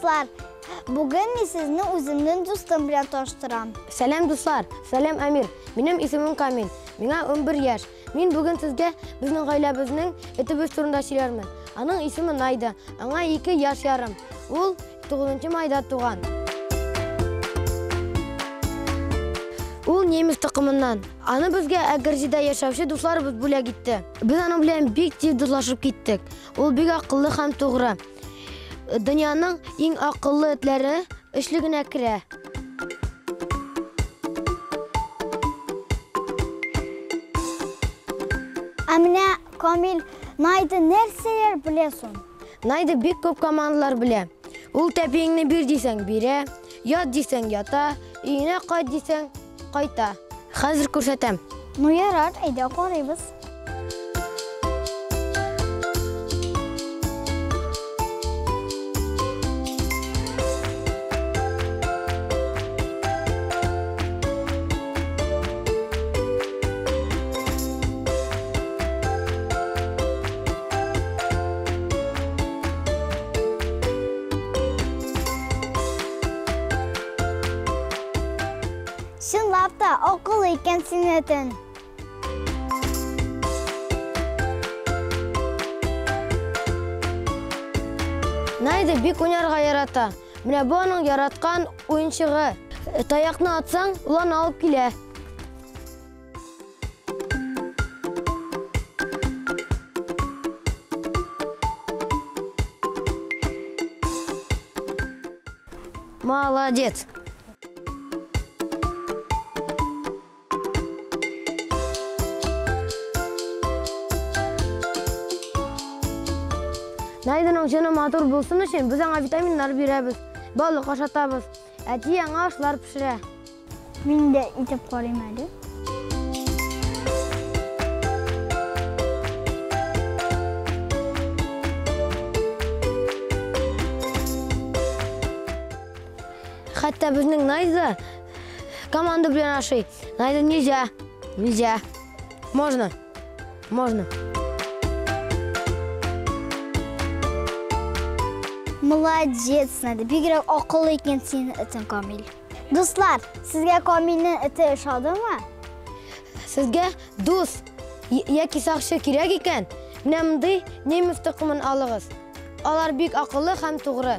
дуслар! Бүген мин сезне үземнең дустым белән таныштырам. Сәлам, дуслар! Сәлам, Әмир! Минем исемем Камил. Миңа 11 яшь. Мин бүген сезгә безнең гаиләбезнең этебез турында сөйләрмен. Аның исеме Найда. Аңа 2 яшь ярым. Ул 9 майда туган. Ул немец токымыннан. Аны безгә Әгерҗедә яшәүче дусларыбыз бүләк итте. Без аның белән бик тиз дуслашып киттек. Ул бик акыллы һәм тугры. Дөньяның иң акыллы этләре өчлегенә керә. Ә менә Камил, Найда нәрсәләр белә соң? Найда бик күп командалар белә. Ул тәпиеңне бир дисәң бирә, ят дисәң ята, өенә кайт дисәң кайта. Хәзер күрсәтәм. Ну ярар, әйдә карыйбыз. Чынлап та, акыллы икән синең этең. Найда бик уйнарга ярата. Менә бу аның яраткан уенчыгы. Таякны атсаң, ул аны алып килә. Молодец! Найданың җаны матур булсын өчен без аңа витаминнар бирәбез, балык ашатабыз. Әти аңа ашлар пешерә. Мин дә итеп карыйм әле. Хәтта безнең Найда команда белән ашый. Найда нельзя. Нельзя. Можно. Можно. Молодец, Найда. Бигрәк акыллы икән синең этең, Камил. Дуслар, сезгә Камилнең эте ошадымы? Сезгә дус яки сакчы кирәк икән, менә мондый немец токымын алыгыз. Алар бик акыллы һәм тугры.